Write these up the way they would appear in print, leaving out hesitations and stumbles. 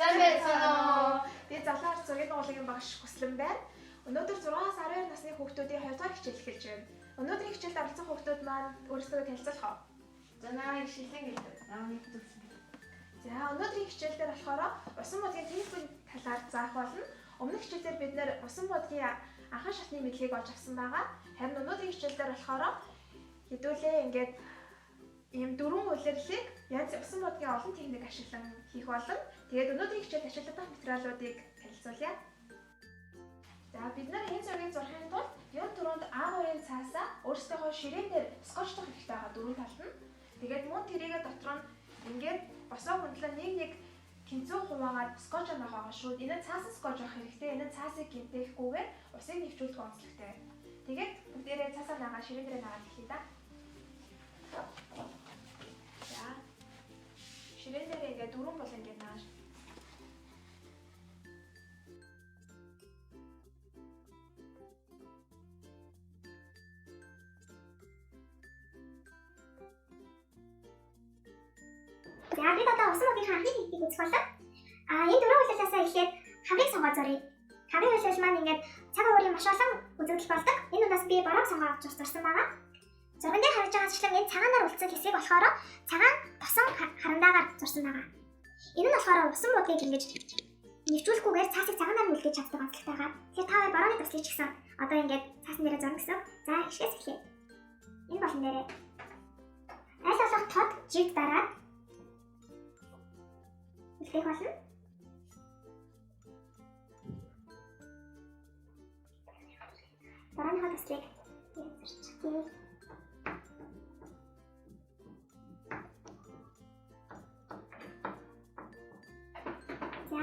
Сайн байцгаана уу? Би Залуу ард зургийн дугуулагийн багш Хүслэн байна. Өнөөдөр 6-аас 12 насны хүүхдүүдийн 2 дугаар хичээл эхэлж байна. Өнөөдрийн хичээлд оролцсон хүүхдүүд маань өөрсдөө танилцуулах уу? За намайг Шилэн гэдэг. Намайг зүгсэн. За өнөөдрийн хичээл дээр болохоор усан будгийн техникийн талаар заах болно. Өмнөх хичээлээр бид нэр усан будгийн анхан шатны мэдлэгийг олж авсан байгаа. Харин өнөөдрийн хичээл дээр болохоор хэдүүлээ ингээд ийм дөрвөн улирлыг янз усан будгийн олон техник ашиглан хийх болно. Тэгээд өнөөдрийн хичээлд ашиглагдах материалуудыг танилцуулъя. За бид нар энэ зургийг зурхын тулд юун түрүүнд А3-ын цаасаа өөрсдийнхөө ширээнээр скотчлох хэрэгтэй байгаа дөрвөн талд нь. Тэгээд мөн тэрийгэ дотор нь ингээд босоо хөндлөө нэг нэг тэнцүү хуваагаад скотч авах байгаа шүү. Энэ нь цаасан скотч авах хэрэгтэй. Энэ нь цаасыг гэмтээхгүйгээр усыг нэвчүүлэх онцлогтой. Тэгээд бүгдээрээ цаасаа нагаа ширээн дээрээ нагаад эхлэе да. За. Ширээн дээрээ ингээд дөрвөн бол ингээд нааш. За бид одоо усан будгийн анхны техникийг үзэх болно. А энэ дөрвөн улирлаасаа эхлээд хаврыг сонгоод зуръя. Хаврын улирал маань ингээд цаг уурын маш олон үзэгдэл болдог. Энэ удаас би борог сонгоо авч зурсан байгаа. Зурган дээр харж байгаачлан энэ цагаанаар үлдсэн хэсгийг болохоор цагаан тосон харандаагаар зурсан байгаа. Энэ нь болохоор усан будгийг ингэж нэвчүүлэхгүйгээр цаасыг цагаанаар нь үлдээж чаддаг онцлогтой байгаа. Тэгэхээр та хоёр борооны туслыг ч гэсэн одоо ингээд цаасан дээрээ зурна гэсэн. За ихээс эхлэе. Энэ болон дээрээ аль болох тод жигд дараад үлдээх болно. Борооныхоо туслыг зурчих. За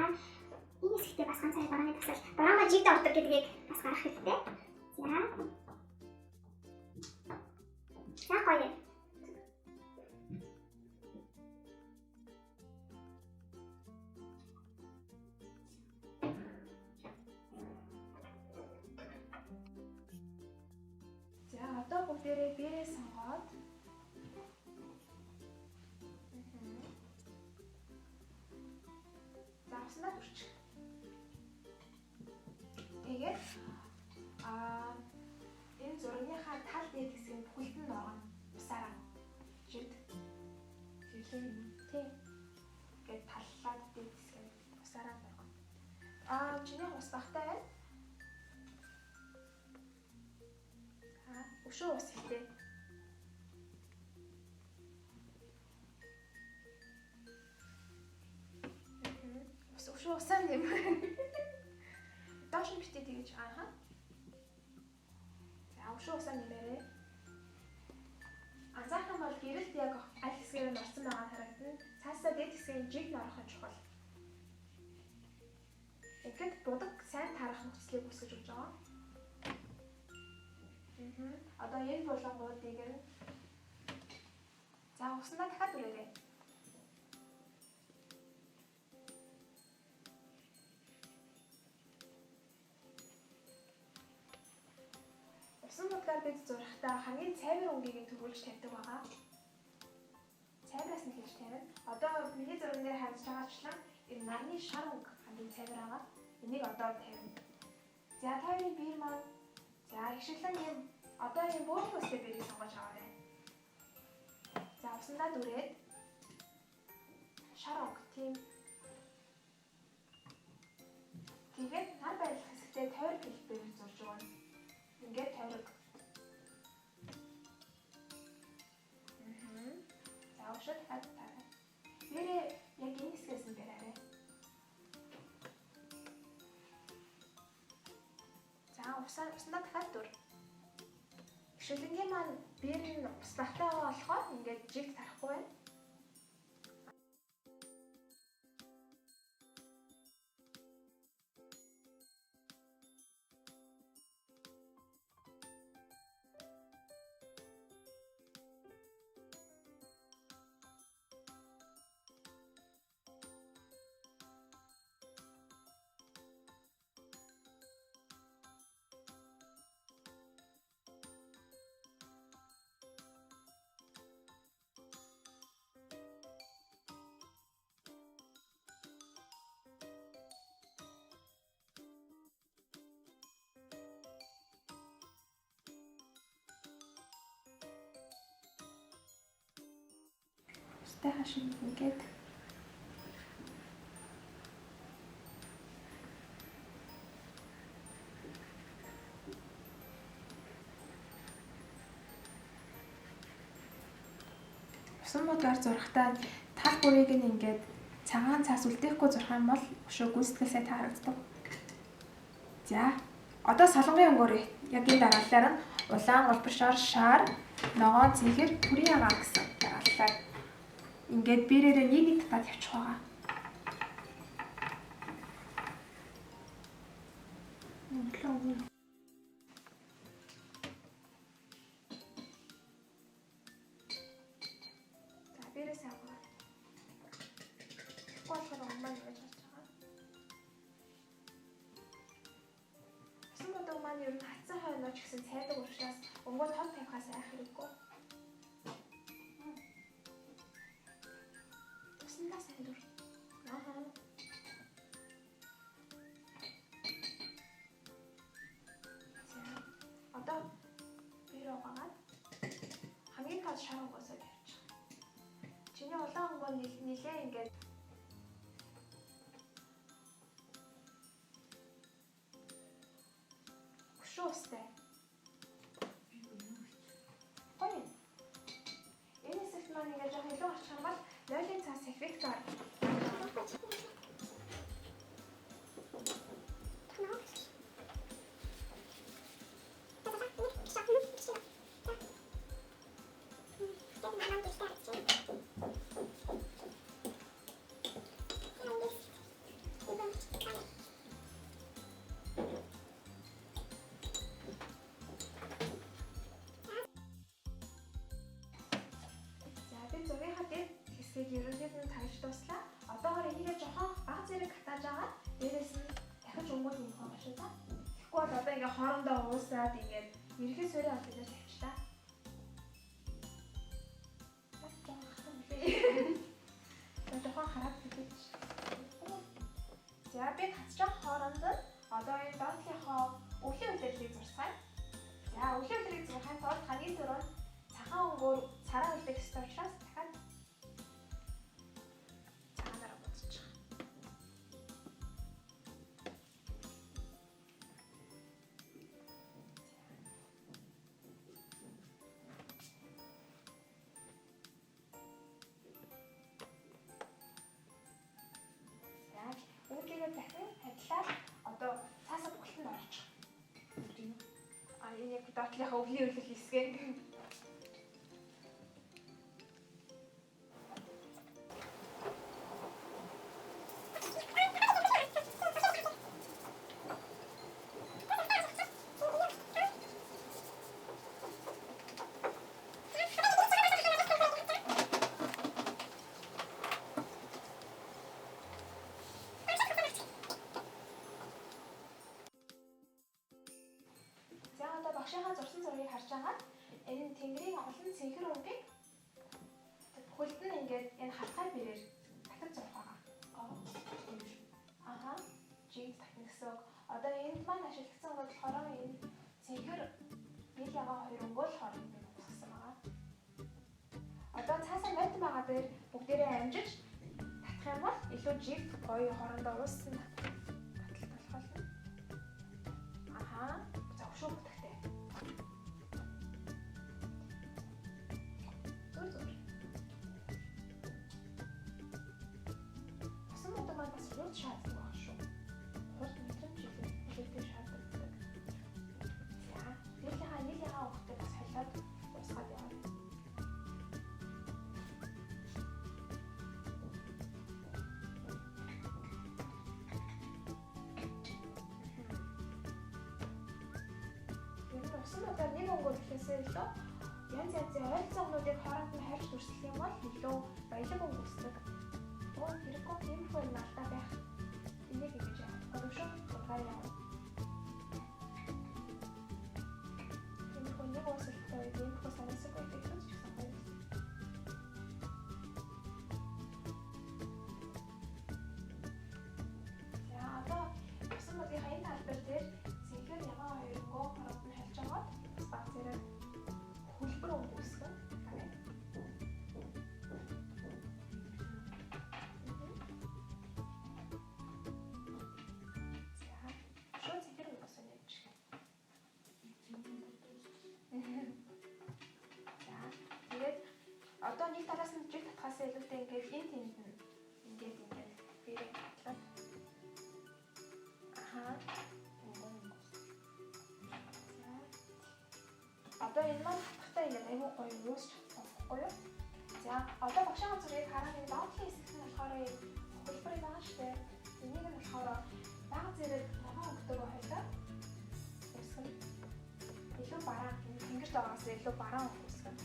энэ хэсэгтээ бас ганц хоёр борооны тусал бороо маань жигд ордог гэдгийг бас гаргах хэрэгтэй. За. За гоё. За одоо бүгдээрээ бэрээ сонгоод За уснаа дүрчих. Тэгээд энэ зургийнхаа тал дээд хэсгийг бүхэлд нь оргоно. Усаараа. Жигд. Шилэн. Тий. Ингээд таллаад дээд хэсгийг усаараа оргоно. Чиний ус багтай байна. Өшөө ус ихтэй. Ус өшөө усаа нэм. Доош нь битээ тэгэж ааха. За өшөө усаа нэмээрэй. Анзаарах юм бол гэрэлт яг аль хэсгээр нь орсон байгаа нь харагдана. Цаасаа дээд хэсгийн жиг нь орох нь чухал. Тэгэхэд будаг сайн тарах нөхцөлийг үүсгэж өгч байгаа. Одоо энэ булангуудыг нь за уснаа дахиад үрээрэй. Усан будгаар бид зурхтаа хамгийн цайвар өнгийг нь төрүүлж тавьдаг байгаа. Цайвараас нь хэлж тавина. Одоо миний зурган дээр харж байгаачлан энэ нарны шар өнгө хамгийн цайвар байгаа. Энийг одоо тавина. За та хоёрын биер маань за ихшиглэн юм одоо энэ бөөрийн өстэй бэрийг сонгож аваарай. За усандаа дүрээд шар өнгө тийм. Тэгээд нар байрлах хэсэгтээ тойрог хэлбэрээр зурж өгнө. Ингээд тойрог. За өшөө дахиад таарай. Бэрээ яг энэ хэсгээс нь бариарай. За усандаа дахиад дүр. Шүлэнгийн маань бээр нь ус багтай байгаа болохоор ингээд жигд тарахгүй байна. Цустай хашин ингээд усан модгаар зурхтаа тал бүрийг нь ингээд цагаан цаас үлдээхгүй зурх юм бол өшөө гүйцэтгэл сайн таарагддаг. За, одоо солонгын өнгөөр яг энэ дарааллаар нь улаан, улбаршаар, шар, ногоон, цэнхэр, бүрийн агаар гэсэн дарааллаар ингээд бэрээрээ нэг нэг татаад явчих байгаа. За, бэрээс аваа. Тэгэхгүй болохоор өнгө маань ингэж гарч байгаа. Усан будаг маань ер нь хатсан хойноо ч гэсэн цайдаг учраас өнгөө том тавихаас айх хэрэггүй. Усандаа сайн дүр. Аа. За, одоо бэр угаагаад хамгийн тод шар өнгөөсөө тавьчих. Чиний улаан өнгөө нилээ ингээд өшөө устай. Гоё. Энэ хэсэгт маань ингээд жоохон илүү гарчих юм бол нойлын цаас эффектээр За, би зургийнхаа дэд хэсгийг ерөнхийд нь тавьж дууслаа. Одоогоор энийгээ жоохон баг зэрэг хатааж агаад дээрээс нь дахиж өнгөд нэмэх байгаа шүү дээ. Тэгэхгүй бол одоо ингээ хоорондоо уусаад ингээд ерөнхий суурийн бол бид нар тавьчлаа. Бас жоохон хатан билээ. За, жоохон хараад билээ. За, би татчих хооронд нь одоо энэ доотлынхоо өвлийн үлдээлийг зурсгая. За, өвлийн үлдээлийг зурхахын тулд хамгийн түрүүнд цагаан өнгөөр цараа үлдээх ёстой учраас дахиад цагаанаараа будчих. За, үүдийгээ дахин адилаар одоо цаасаа бүхэлд нь орчих. А энэ яг доотлынхаа өвлийн үлдэл хэсгээ. За, одоо багшийнхаа зурсан зургийг харж агаад энэ тэнгэрийн олон цэнхэр өнгийг бүхэлд нь ингээд энэ хархай бэрээр дахин зурх байгаа. Аха. Жиг дахин гэсэн үг. Одоо энд маань ашиглагдсан өнгө болохоор энэ цэнхэр нийл ягаан хоёр өнгө л хооронд нь үүсгэсэн байгаа. Одоо цаасаа нойтон байгаа дээр бүгдээрээ амжиж татах юм бол илүү жиг гоё хоорондоо ууссан таталт болох болно. Аха. За, өшөө бүтгтэй. Зүр зүр. Усан будаг маань бас хурд шаарддаг байх шүү. Хурд мэдрэмж илүүтэй шаарддаг. За, нийлийнхаа нийл ягаан өнгөтэй бас холиод уусгаад явна. Ер нь усан будгаар нэг өнгө гэхээсээ илүү янз янзын ойролцоо өнгөнүүдийг хооронд нь хорж дүрслэх юм бол илүү баялаг өнгө үүсдэг. Өө, хэрэггүй иймэрхүү юм алдаа байх. Энийг ингэж яах вэ? Өшөө будгаар явна. Иймэрхүү нэг уусалтай үед иймэрхүү санаасаг байдаг ч гэсэн гоё. За, одоо усан будгийнхаа энэ талбар дээр цэнхэр ягаан хоёр өнгөө хооронд нь хольж агаад бас баг зэрэг хөлбөр өнгө үүсгэн. Одоо нэг талаас нь жиг татхаас илүүтэй ингээд энэ тэнд нь ингээд ингээд бэрэг татлаа. Аха. Одоо энэ маань татахтаа ингээд айгүй гоё юус чадсан байхгүй юу? За одоо багшийн зургийг хараад энэ доотлын хэсэгт нь болохоор хөлбөр байгаа шүү дээ. Энийг нь болохоор бага зэрэг ногоон өнгөтэйгөө хойлоо үүсгэн. Илүү бараан энэ тэнгэр доогоос илүү бараан өнгө үүсгэн.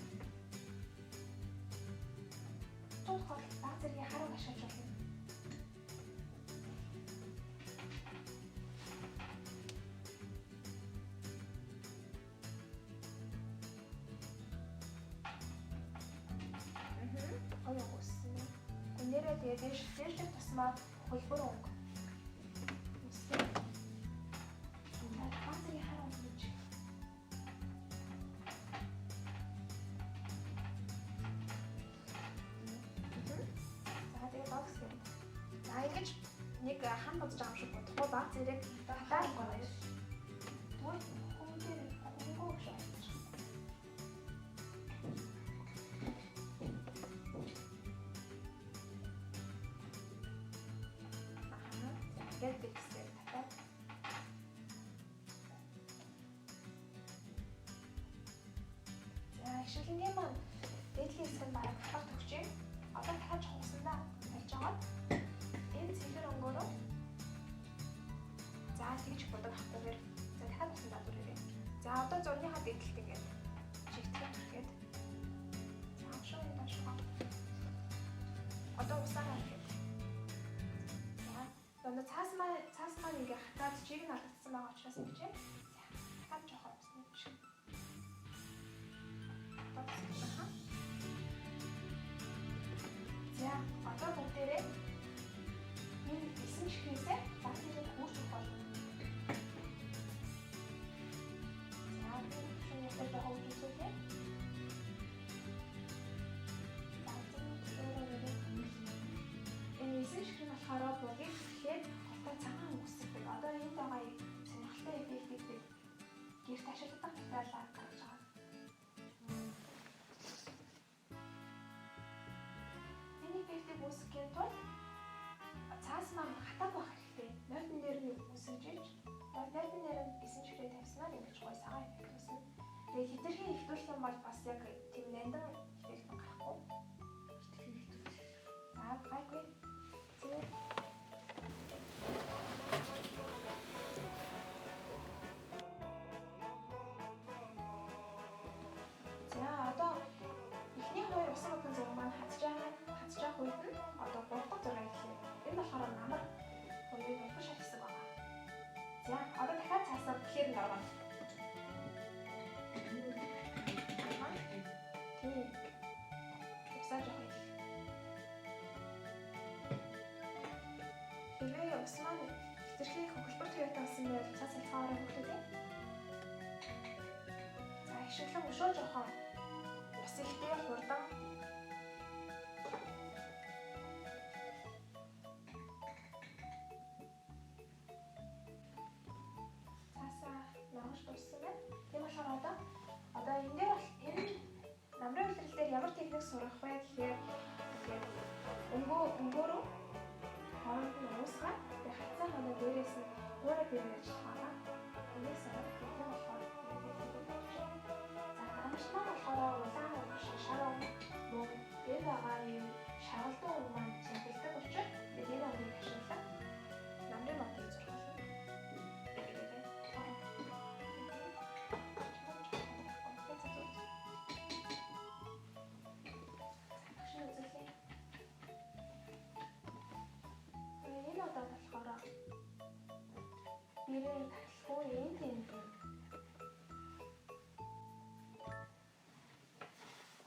Тулхал бага зэргийн хараг ашиглаж болно. Гоё өнгө үүссэн. Гүнээрээ тэгээ дээш дээшлэх тусмаа хөлбөр өнгө үүсгэн. Бага зэргийн хар өнгө гэж. За тэгээ бокс гэх. За ингэж нэг хан бодож байгаа юм шиг бодохгүй баг зэрэг хатаа гоё. Тэгвэл хүн дээр хөнгөө гэж ойлгож. Аха. За ингээд биксээр татаад. За ишгэлэнгийн маань дээдлийн хэсэг нь бараг хатах төгчээ. Одоо дахиад чухсандаа тарьж агаад энэ цэнхэр өнгөөрөө за тэгж будаг авахгүйгээр за дахиад усандаа зүрээрэй. За одоо зурныхаа дээдлэлт ингээд чигтгэн түрхэд за шууд энэ доошгоо одоо усаараа ихэд за одоо цаас маань ингээд хатаад чиг нь алдагдсан байгаа учраас ингэж за дахиад жоохон усны шиг одоо за одоо бүгдээрээ энэ эсэн чихнээсээ баг зэрэг хүүрч өгөх болно. За би шинээр жоохон үзүүлье. Баг зэрэг энэ эсэн чихэр нь болохоор бугийг тэгэхээр голтой цагаан үүсгэдэг. Одоо энд байгаа сонирхолтой эффектийг бид гэрт ашигладаг материалаар гаргаж байгаа. Энэ эффектийг үүсгэхийн тулд цаас маань хатааг байх хэрэгтэй. Нойтон дээр нь үүсгэж иж, нойтон дээр нь эсэн чихрээ тавьснаар ингэж гоё цагаан эффект үүснэ. Тэгээ хэтэрхий ихтүүлэх юм бол бас яг тийм нандин эффект нь гарахгүй. За гайгүй. За одоо эхний хоёр усан модон зураг маань хатж байгаа үед нь одоо гурав дахь зураг эхлэв. Энэ болохоор намар буюу нулбар шар хэсэг байна. За одоо дахиад цаасаа бүхээр нь оргоно. Тийм. Усаа жоох их. Хэрвээ ус маань хэтэрхий хөлбөр туяатай болсон байвал цаас ялгаараа хөглөө. За ишгэлэн өшөө жоохон ус ихтэй хурдан цаасаа норгож дууссан байна. Тийм болохоор одоо энэ дээр энэ намрын үйлрэл дээр ямар техник сурах вэ гэхээр ингээд өнгөөрөө хооронд нь уусгаад тэгээ хатсан хоноо дээрээс нь хуурай дээр нь ажиллах байгаа. Энээс сурах тийм болохоор за амарч маань болохоор улаан өнгө, шар өнгө, мөн энэ байгаа юм шаргалдан өнгө маань цэнгэлдэг учраас бид энэ өнгийг ашиглан намрын модыг зурх болно. Энэ удаад болохоор бирэн татлахгүй энэ тэнд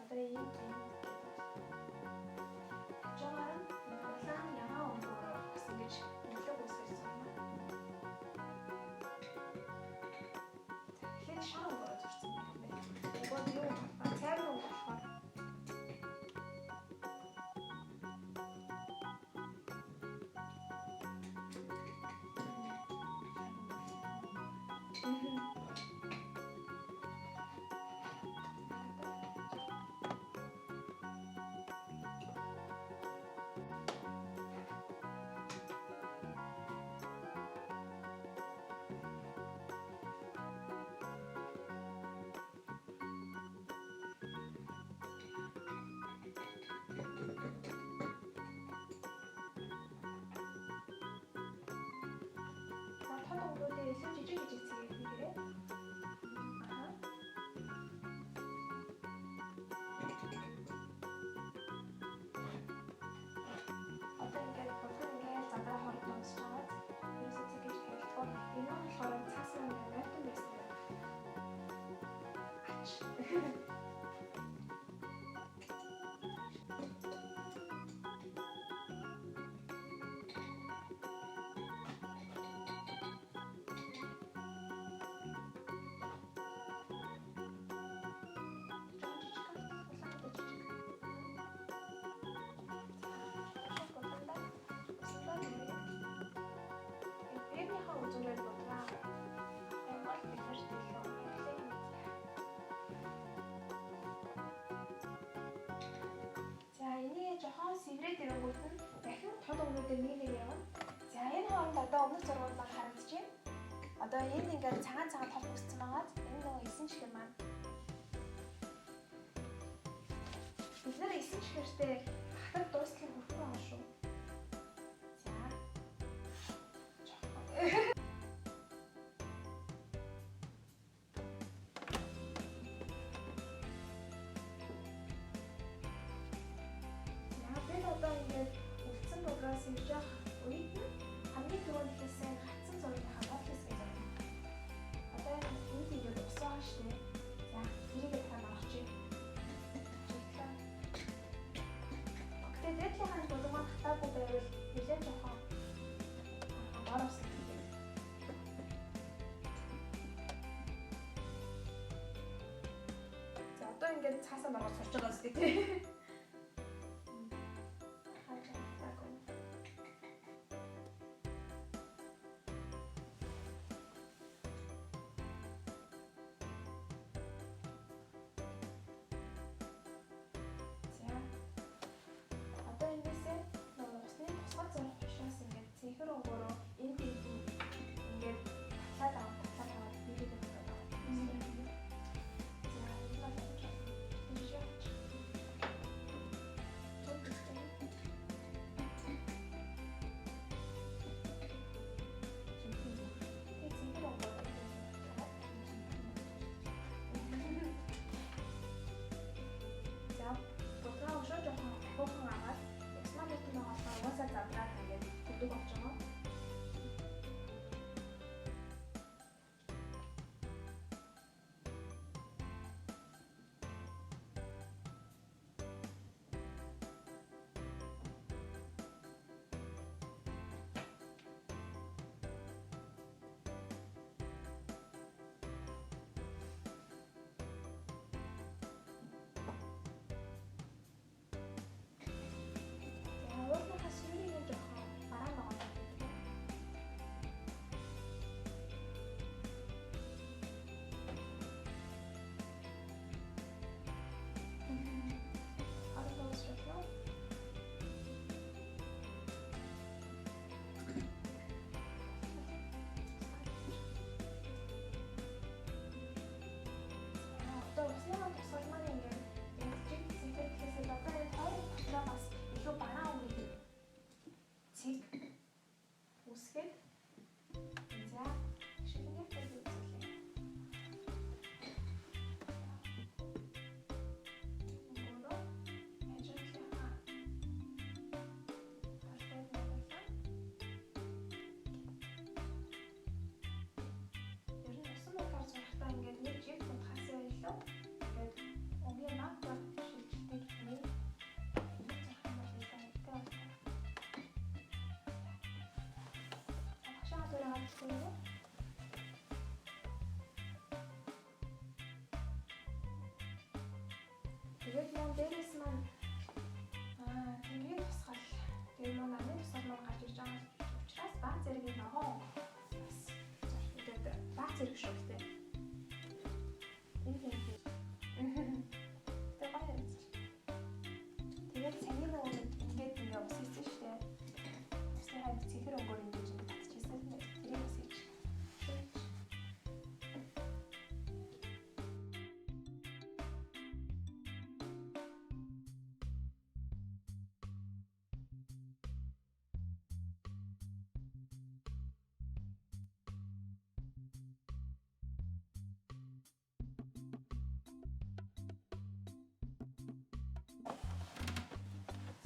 одоо энэ тэнд жаагаар нь улаан ягаан өнгөөр бас ингэж өнгөлөг үүсгэж сурна. За тэгэхээр шар өнгөөр зурсан байна. Өнгөө юу? Цайвар өнгө болохоор болохоор цаас маань нойтон байсан байна. Ач. Үзүүрээр будгаа бол бид нарт илүү хэрэглээ юм. За энийг жохон сэврээд ирэнгүүт нь дахин тод өнгөтэй нэг нэг явна. За энэ хооронд одоо өмнөх зургууд маань харагдчихэв. Одоо энэ ингээд цагаан цагаан тол үүссэн байгаа. Энэ нөгөө эсэн чихэр маань. Бид нэр эсэн чихэртэй хатар дуустал хүрхгүй байгаа шүү. За. Бид одоо ингээд үлдсэн будгаас ирж явах үед нь хамгийн түрүүнд хэлсэн гацсан зургийнхаа гол хэсгийг зурна. Одоо энд ингээд ус байгаа шүү дээ. За, тэрийг та нарахчих. Чиглээ. Гэхдээ дээдлийнхаа булан маань хатаагүй байвал нэлээд жоохон бор ус гэдэг. За, одоо ингээд цаасаа норгож сурч байгаа үстэй тий. Одоо энээсээ нөгөө усны тусгай зурх учраас ингээд цэнхэр өнгөөрөө энд энд ингээд татлаад аваад биеийг өгöd байгаа. За энэ бол жишээ. Тэгээ цэнхэр өнгөөр за будгаа өшөө жоохон ахиухан аваад ус маань нэртэн байгаа болохоор угаасаа задраад ингээд хөдөг болж байгаа. Уулынхаа сүрийг нь жоохон бараан байгаа юм байна. Одоо уусчлаа. Одоо усныхаа тусгал маань ингээд янзжиг цэнхэр гэхээсээ одоо энэ хоёрын дотроо бас илүү бараан өнгөний цэг үүсгээд за шилэнгээр тавьж үзлээ. Өнгөрөө хажуудлынхаа талбайг нугалаа. Ер нь усан будгаар зурхтаа ингээд нэг жиг будахаасаа илүү ингээд өнгийн баг баг шилжилтийг хэмээн Тэгээд мөн дээрээс маань тэнгэрийн тусгал, тэгээд мөн намын тусгал маань гарч ирж байгаа учраас баг зэргийн ногоон бас ингээд баг зэрэг шүү дээ. Энэ юм. Тэгээд гоё харагдчих. Тэгээд саний нөгөө ингээд ингээ ус хийсэн шүү дээ. Усны хавьд цэнхэр өнгөөр ингэж ингэ татчихсан. Тэрийг бас хийж.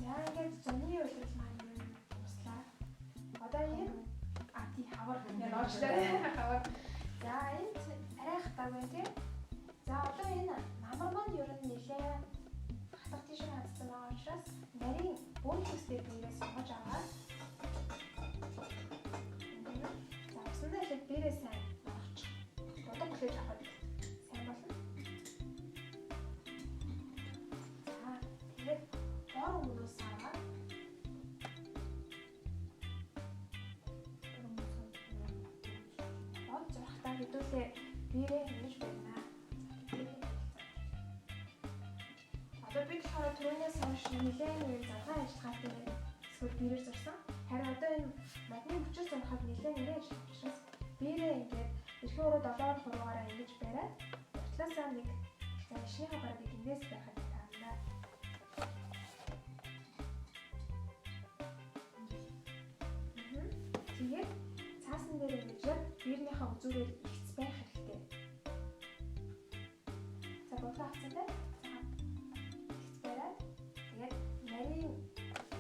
За ингээд зуны үйлдэл маань ер нь дуслаа. Одоо энэ Хавар нэр оочлаа. Хавар. За энд арай хатаагүй тий. За одоо энэ намар маань ер нь нэлээ хатах тийш хандсан байгаа учраас нарийн бөөн төстэй биерээ сонгож аваад за усандаа эхлээд биерээ сайн норчих. Бодог хүлээж авах сайн болно. За тэгээд бор өмнөөс аваад бод зурхтаа хэдүүлээ биерээ ингэж барина. Одоо би болохоор түрүүнээс хойш нэлээд юм залгаа ажиллагаатай эсвэл биерээр зурсан. Харин одоо энэ модны хүчээр зурхад нэлээд нэрээ ажиллах учраас биерээ ингээд эрхэн өрөө 7-оор 3-аараа ингэж бариад уртлаасаа нэг за шнийхээ бараг эндээс байхад таана. Тэгээд цаасан дээр ингэж яг биернийхээ үзүүрээр ихц байх хэрэгтэй. За бодлоо авсан те. Тэгээд нарийн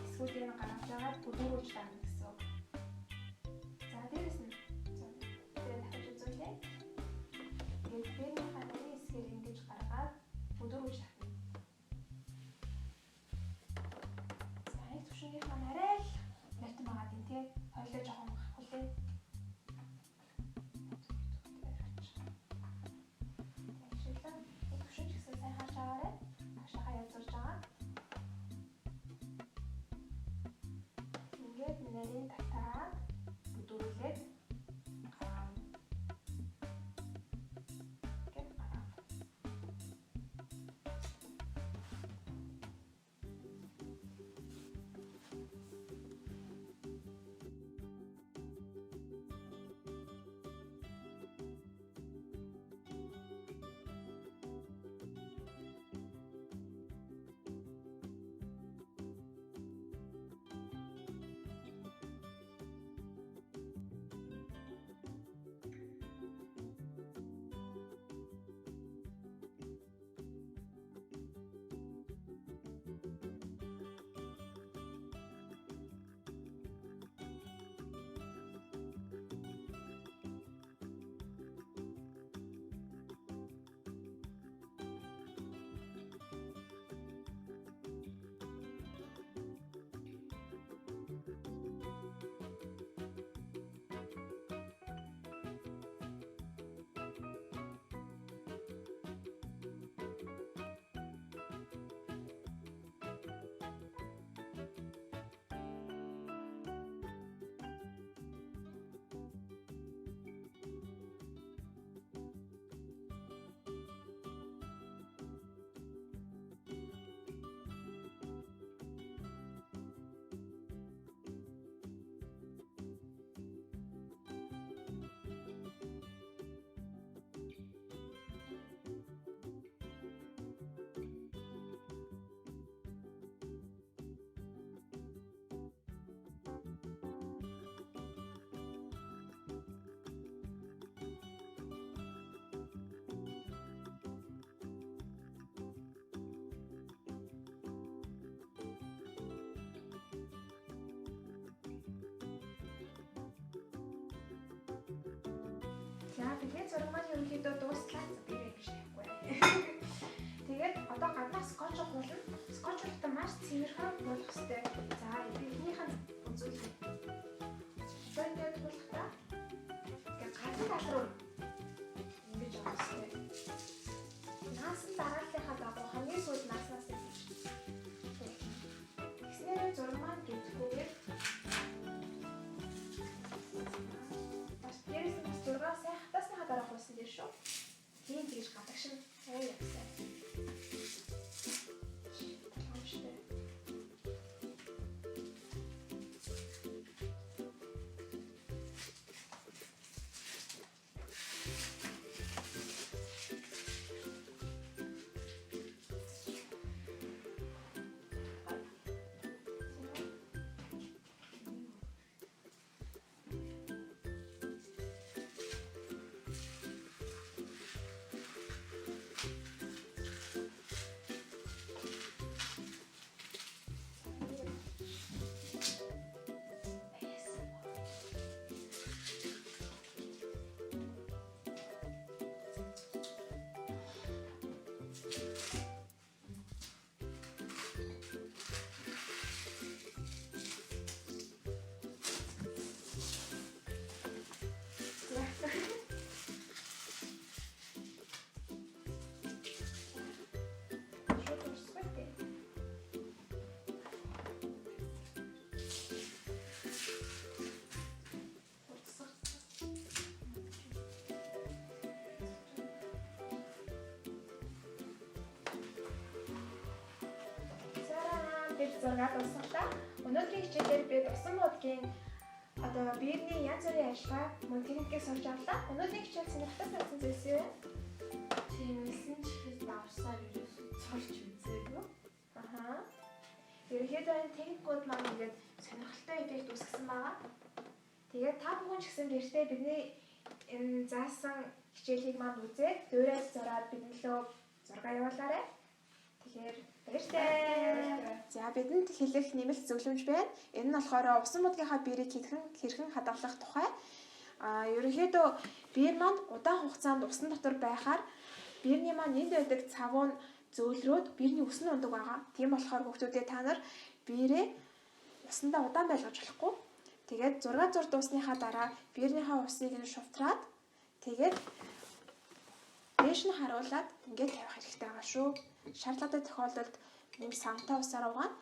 хэсгүүдийг нь гаргаж агаад бүдүүрүүлж даана гэсэн үг. За дээрэс нь дээр дахиж үзүүлье. Тэгээд биернийхээ нарийн хэсгээр ингэж гаргаад бүдүүрүүлж татна. За энэ түвшингийнх маань арай л нартан байгаа юм тий. Хойлоо жоохон хүлээ. Тэгшиглэн энэ түвшин ч гэсэн сайн харж аваарай. Агшаахаа язгуулж байгаа. Ингээд нарийн татаад бүдүүрүүлээд гаргана. Ингээд гаргана. За бидний зураг маань ерөнхийдөө дууслаа. Би ингэж тавихгүй. Тэгээд одоо гаднах скотч хуулна. Скотч хуулахдаа маш цэвэрхэн болох хэрэгтэй. За би эхнийх нь үзүүлье. Одоо ингээд хуулахдаа ингээд гадна тал руу ингэж явах хэрэгтэй. Наасан дарааллынхаа дагуу хамгийн сүүлд нааснаас ингэж. Тэгснээрээ зураг маань гэмтэхгүйгээр бас дээрээс нь бас зургаа сайн хатаасныхаа дараа хуулсан дээр шүү. Тийм тэгж гадагшин ой явсан. Боломжтой. зургаа дуусгалаа. Өнөөдрийн хичээлээр бид усан буудгийн одоо бийрний янз бүрийн ажиллагаа мөн техникийг сурч авлаа. Өнөөдрийн хичээл сонирхолтой санагдсан зүйлс юу вэ? Чимэлсэн ч ихэд давсаар ерөөсөө зурж үзээгүй. Аха. Ерөнхийдөө энэ техникүүд маань ингээд сонирхолтой эффект үүсгэсэн байгаа. Тэгээд та бүхэн ч гэсэн гэртээ бидний энэ заасан хичээлийг маань үзээд дуурайж зураад бидний лөө зураг явуулаарай. Тэгэхээр баяртай. За бидэнд хэлэх нэмэлт зөвлөмж байна. Энэ нь болохоор усан будгийнхаа биерийг хэрхэн хадгалах тухай. А ерөнхийдөө биер маань удаан хугацаанд усан дотор байхаар биерний маань энд байдаг цавуу нь зөөлрөөд биерний үс нь ундаг байгаа. Тийм болохоор хүүхдүүдээ та нар биерээ усандаа удаан байлгаж болохгүй. Тэгээд 6 зур дуусныхаа дараа биернийхаа усыг нь шувтраад тэгээд дээш нь харуулад ингээд тавих хэрэгтэй байгаа шүү. Шаардлагатай тохиолдолд нэм самтай усаар угаана.